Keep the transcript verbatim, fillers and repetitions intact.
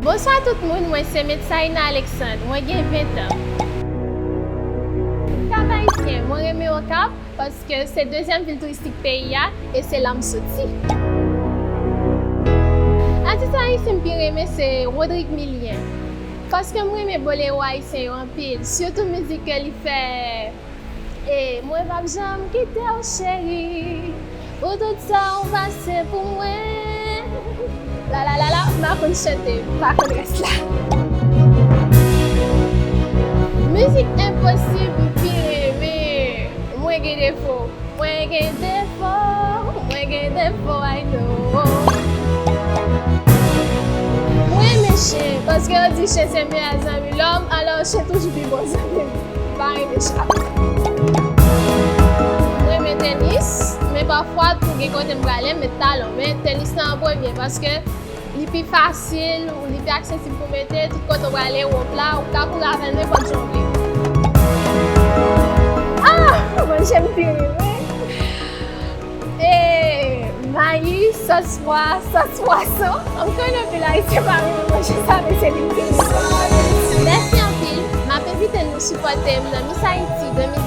Bonswa tout moun, mwen se Metsaïna Alexandre, mwen gen ven tan. Kap Ayisyen, mwen renmen Okap paske se dezyèm vil touristik peyi a e se la m soti. Atis ayisyen m pi renmen se Rodrigue Milien, paske m renmen bolero ayisyen yo anpil, sitou mizik ke li fè. E mwen p ap janm kite w, cheri, pou tout sa w pase pou mwen. La la la la, m pa konn chante, m pa konn rès la. Mizik Enposib m pi renmen. Mwen gen defo, mwen gen defo, mwen gen defo, I know. Mwen renmen chen, paske yo di chen se meyè zanmi lòm, alò chen toujou pi bon zanmi m. Pa renmen chat. Mwen renmen tenis, men pafwa tou gen kote m prale, m met talon. Men tenis lan an premye, paske li pi fasil, li pi aksesib pou mete, tout kote w prale, wòb la, ou ka kouri avè l nenpòt jan w vle. Ah! Manje m pi renmen. E mayi, sòs pwa, sòs pwason. M konnen anpil Ayisyen pa renmen manje sa, men se li m renmen. Mèsi anpil. M ap envite nou sipòte m nan Miss Haiti de mil